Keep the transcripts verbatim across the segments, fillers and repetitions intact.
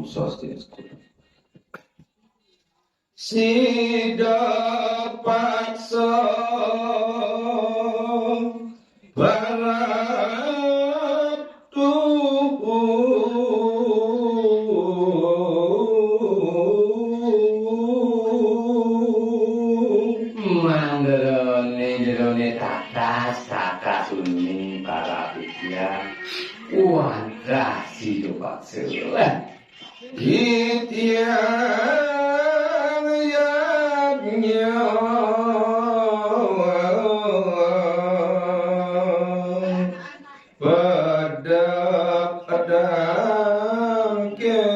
Swastiastu. Sida paksa paratu. Manggerone jerone tatas, tatas uni para pitya. Wadah sida paksa. Titiang yadnya pedap tangkil.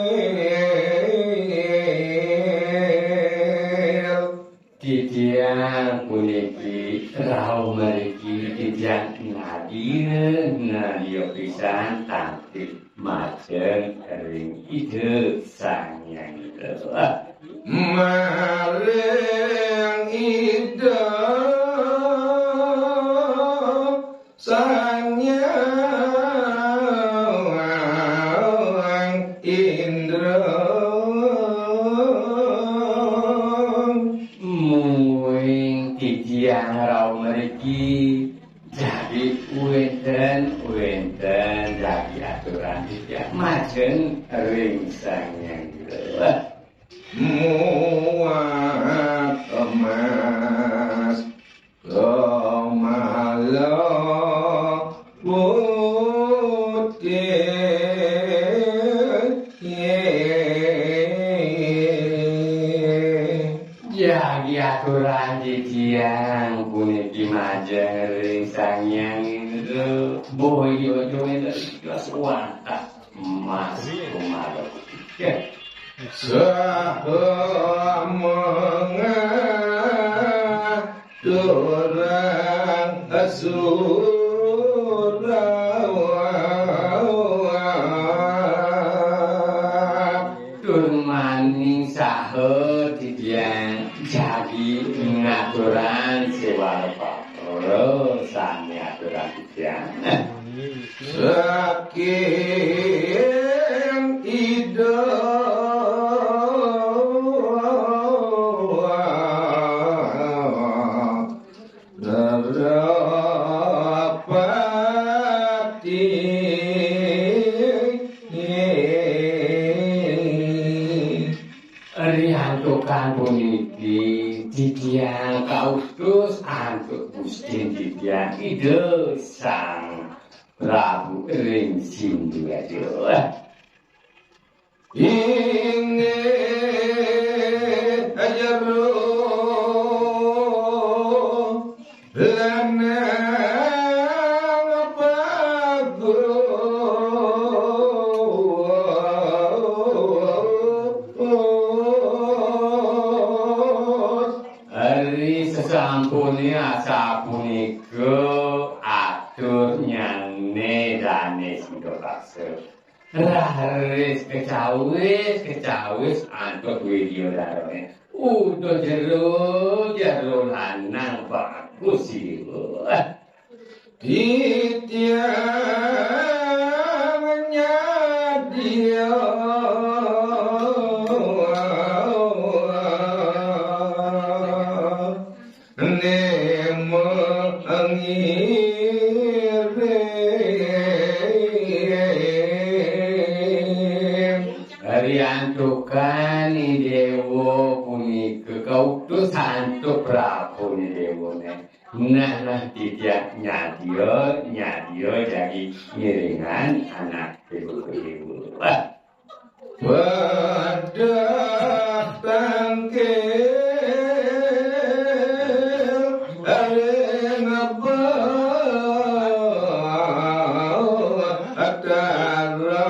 Titiang puniki rauh mriki titiang nadya, nadya pisan tangkil majeng ring Ida Sang Hyang Widi. Maring Ida Sang Hyang Indra. Mungguing titiang rauh mriki, jagi wénten, wénten jagi aturan titiang majeng ring Sang Hyang Widi. Muat emas kemala putih. Jagi aturan titiang puniki majeng ring Sang Hyang Indra. Boya join jelas wantah emas kemala putih. Saha mengaturang surawa. Tur maning saha titiang jagi ngaturang sewala patra sami aturan titiang. Saking Ida Narapati. Riantukan puniki titiang kautus antuk Gustin titiang Ida Sang Prabu ring Sinduraja. Inggih jero lanang bagus. Ari sesampune asapunika atur nyane dane sida paksa. Raris kecawis, kecawis antuk Widya Darane. Uduh jero, jero lanang bagus sira. Titiang nyadya nema ngiring. Riantukan Dewa punika kautus antuk Prabune Dewane. Nah, nah, titiang nyadya, nyadya jagi ngiringan anak dewa-dewa. Wah. Pedang tangkil ring bawah tara.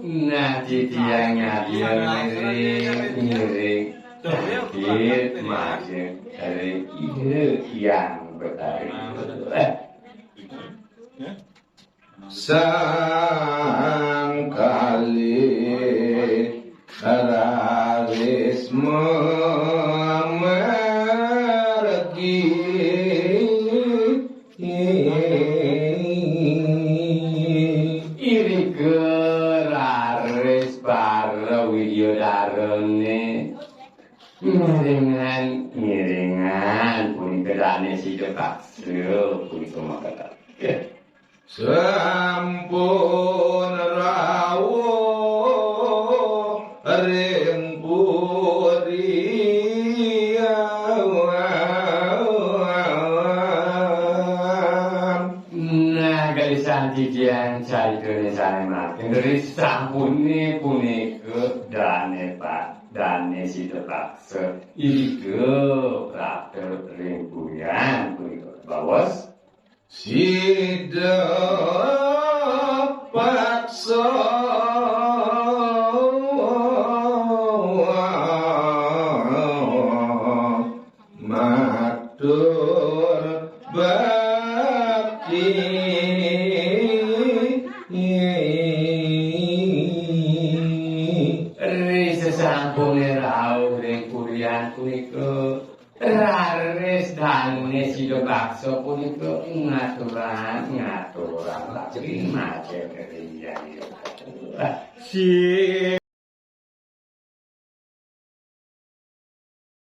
Nah, titiang nyadya ngiring, ngiring. Sakit majeng ring Ida Hyang Betari. Sang kalih raris mamargi. Iri Sida Paksa punika makaten. Nggih. Sampun rawuh ring puri. Nah, gelisang titiang caritane sane mangkin. Ri sampune punika dane Pak, dane Sida Paksa. Ika prapta ring purian punika. Baos. Sida Paksa matur bakti. Ri sesampune rauh ring purian punika, raris dane Sida Paksa punika ngaturang, ngaturang bakti majeng ring Hyang Hyang Astuti.